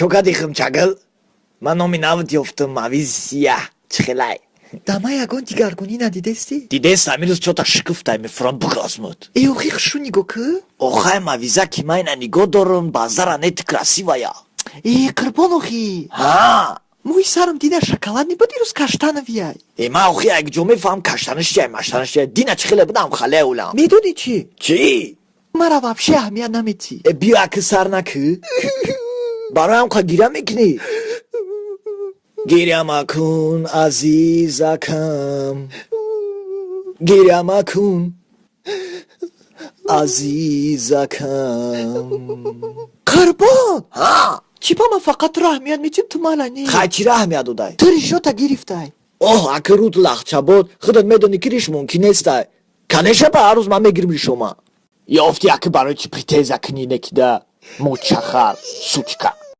Чо кади, химчагил? Ман номи навт ёфтам, мавизи сияҳ. Чӣ хелай? Дама ягон дигаргунӣ надидестӣ? Дидест, амирӯз чота шикуфтай, мефурам бугазмуд. Э, охи хушу нигоҳ кӣ. Охай, мавиза ки майна нигоҳ дорам, базара не, ты красивая. Э, қурбон, охи. Ҳа. Мӯи сарам дина шоколадный буд, ирӯз каштановый ай. Э, ман охи як ҷо мефаҳам, каштанаш чиай, маштанаш чиай. Дина чӣ хеле будам, хале улам. Медонӣ чӣ? Чӣ? Мара вообще аҳамият наметӣ. Э, биё, аки сар накӣ. Бароям қа гиря мекунӣ? Гиря макун, азизакам, гиря макун, азизакам. Қурбон. Ҳа. Чӣ ба ман фақат туро аҳамият метим, ту мала не? Хай, чира аҳамият додай? Ту ришота гирифтай. Оҳ, аки рут лахчабод, худат медонӣ, ки риш мумкин нестай. Конечно, ба ҳар рӯз ман мегирим ришома. Ёфти, аки барои чӣ претензия кунӣ, некида мочахар, сучка.